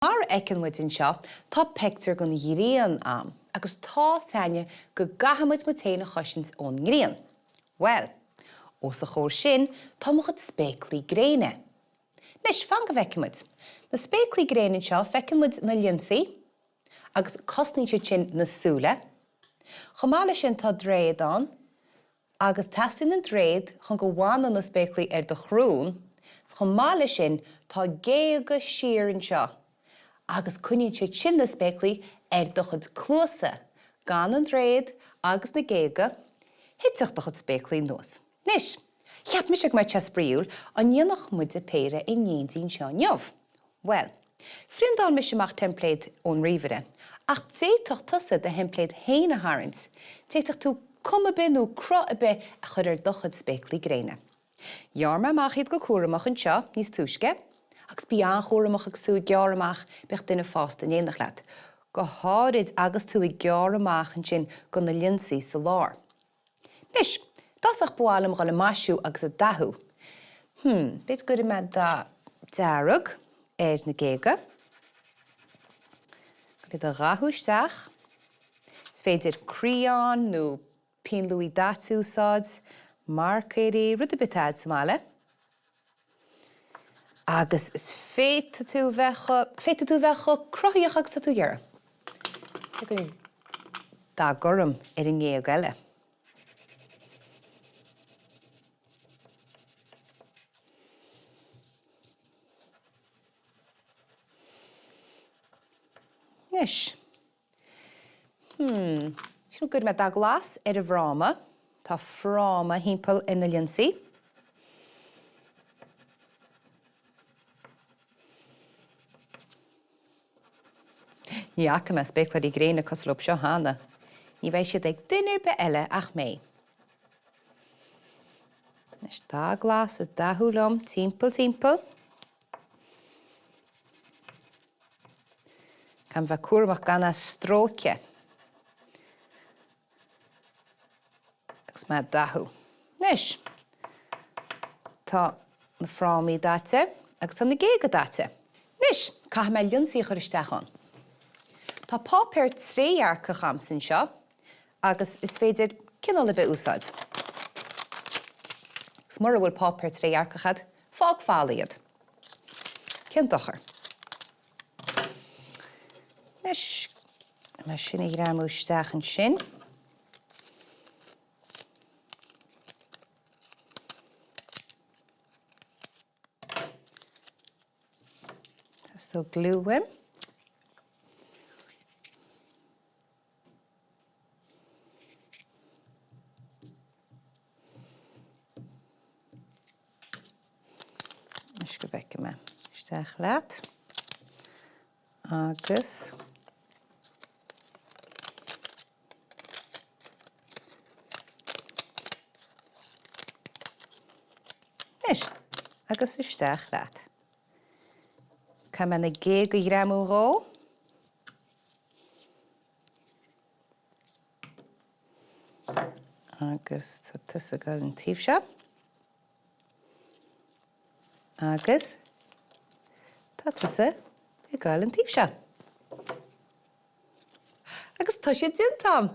Mar a fheiceann muid anseo, tá peictiúr den ghrian a'm, agus tá's a'inne go gcaithfidh muid muid féin a chosaint ón ngrian. Bhuel, os a chomhair sin, tá mo chuid spéaclaí gréine. Anois, fan go bhfeicfidh muid. Na spéaclaí gréine anseo, feiceann muid na lionsaí, agus cosnaíonn siad sin na súile. Chomh maith leis sin, tá dréad ann, Agus teastaíonn an dréad chun go bhfanadh na spéaclaí ar do shrón, 's chomh maith leis sin tá géaga siar anseo agus coinníonn siad sin na spéaclaí ar do chuid cluasa, gan an dréad agus na géaga, thitfeadh do chuid spéaclaí anuas. Anois, cheap mise go mbeadh sé spraíúil, an ndéanfadh muide péire in éindí anseo inniu? Bhuel, phriondáil mise amach teimpléad ón ríomhaire, ach d'fhéadfadh tusa do theimpléad féin a tharraingt, d'fhéadfadh tú cuma ar bith nó cruth ar bith a chur ar do chuid spéaclaí gréine. Ghearr mé amach iad go cúramach anseo níos túisce, agus bí an-chúramach agus tú ag gearradh amach, bíodh duine fásta in éineacht leat, go háirid agus tú ag gearradh amach ansin go na lionsaí sa lár. Anois, i dtosach ba mhaith liom dhul ag maisiú agus ag dathú. Hmm, b'fhéidir go gcuirfidh mé dath dearg ar na géaga. Chun iad a dhathú isteach. Is féidir criáin nó pinn luaidhe daite a úsáid, marcóirí, rud ar bith atá a'd sa mbaile. Agus is féadfaidh tú a bheith chomh, féadfaidh tú a bheith chomh cruthaíoch agus atá tú ag iarraidh. Go gcuirfinn dath gorm ar an ngéag eile. Anois. Hmm. Sin go gcuirfidh mé dath glas ar an bhfráma. Tá fráma thimpeall ar na lionsaí. Ní fhaca mé spéacláirí gréine cosúil leo seo cheana. Ní bheidh siad ag duine ar bith eile ach mé. Anois dath glas ag dathú liom timpeall timpeall. Caithfidh mé bheith cúramach gan é a stróiceadh agus mé ag dathú. Anois, tá na frámaí daite agus tá na géaga daite. Anois, caithfidh mé lionsaí a chur isteach ann. Tá páipéar trédhearcach a'msa anseo agus is féidir cineál ar bith a úsáid. Agus mura bhfuil páipéar trédhearcach a'd, fág folamh iad. Cén dochar? Anois, mé sin a ghreamú isteach ansin. Teastóidh gliú uaim. Anois go bhfeicfidh mé. Isteach leat. Agus. Anois, agus isteach leat. Caithfidh mé na géaga a ghreamú dhó. Agus tá tusa ag dul an taobh seo. Agus tá tusa ag dul an taobh seo. Agus tá sé déanta a'm!